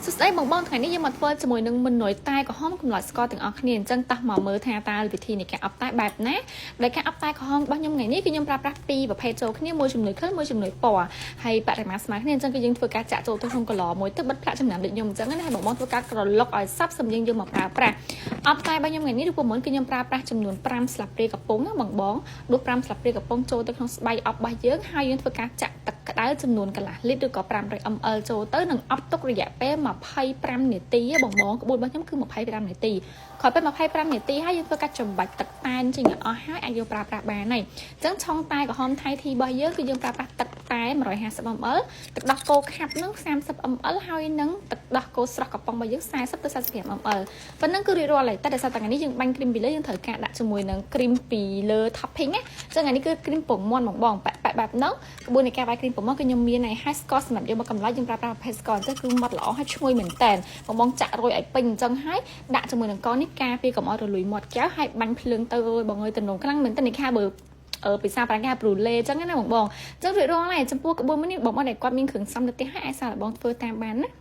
សួស្តីបងបងថ្ងៃនេះយើងមកធ្វើជាមួយនឹងមនុយតែក្រហមកម្លោចស្ករទាំងអស់គ្នាអញ្ចឹងតោះមកមើលថាតើវិធីនៃការអប់តែបែបណាដែលការអប់តែក្រហមរបស់ខ្ញុំថ្ងៃនេះគឺខ្ញុំប្រើប្រាស់ពីរប្រភេទចូលគ្នាមួយជំនួយក្លិនមួយជំនួយពណ៌ហើយបរិមាណស្មើគ្នាអញ្ចឹងគឺយើងធ្វើការចាក់ចូលទៅក្នុងកឡមួយទៅបិទផ្លាកចំណាំដូចខ្ញុំអញ្ចឹងណាហើយបងបងធ្វើការក្រឡុកឲ្យសព្វសម្យើងយកមកប្រើប្រាស់អប់តែរបស់ខ្ញុំថ្ងៃនេះរូបមន្តគឺខ្ញុំប្រើប្រាស់ចំនួន5ស្លាបព្រាកំប៉ុងណាបងបងដួស5ស្លាបព្រាកំប៉ុងចូលទៅក្នុងស្បៃអប់របស់យើងហើយយើងធ្វើការចាក់ទឹកក្តៅចំនួនកន្លះលីត្រឬក៏500 ml ចូលទៅនិងអប់ទុករយៈពេល25នាទីបងបងក្បួនរបស់ខ្ញុំគឺ25នាទីក្រោយពេល25នាទីហើយយើងធ្វើការចំបាច់ទឹកតែនចេញឲ្យអស់ហើយអាចយកប្រើប្រាស់បានហើយអញ្ចឹងឆុងតែក្រហមថៃធីរបស់យើងគឺយើងប្រើប្រាស់ទឹកតែ150 ml ទឹកដោះគោខាប់នឹង30 ml ហើយនឹងទឹកដោះគោស្រស់កំប៉ុងរបស់យើង40ទៅ45 ml ប៉ុណ្ណឹងគឺរួចរាល់ហើយតែដោយសារតែថ្ងៃនេះយើងបាញ់គ្រីមពីលើយើងត្រូវការដាក់ជាមួយនឹងគ្រីមពីលើ topping ណាអញ្ចឹងថ្ងៃនេះគឺគ្រីមពងមាន់បងបងប៉ែប៉ែបែបហ្នឹងក្បួននៃការវាយគ្រីមពងមាន់គឺខ្ញុំមានហើយស្ករសម្រាប់យកមកកម្លាំងយើងប្រើប្រាស់ប្រភេទស្ករអញ្ចឹងគឺម៉ត់ល្អហើយឈ្ងុយមែនតើបងបងចាក់រយឲ្យពេញអញ្ចឹងហើយដាក់ជាមួយនឹងកងនេះការពារកុំឲ្យរលួយមាត់កែវហើយបាញ់ភ្លើងទៅអើយបងអើយទំនងខ្លាំងមែនតើនេះខាបើអឺភាសាប្រាំងគេហៅ brûlée អញ្ចឹងណាបងបងអញ្ចឹងរួចរាល់ហើយចំពោះក្បួនមួយនេះបងបងដែលគាត់មានគ្រឿងផ្សំនៅផ្ទះហើយអាចសាកល្បងធ្វើតាមបានណា។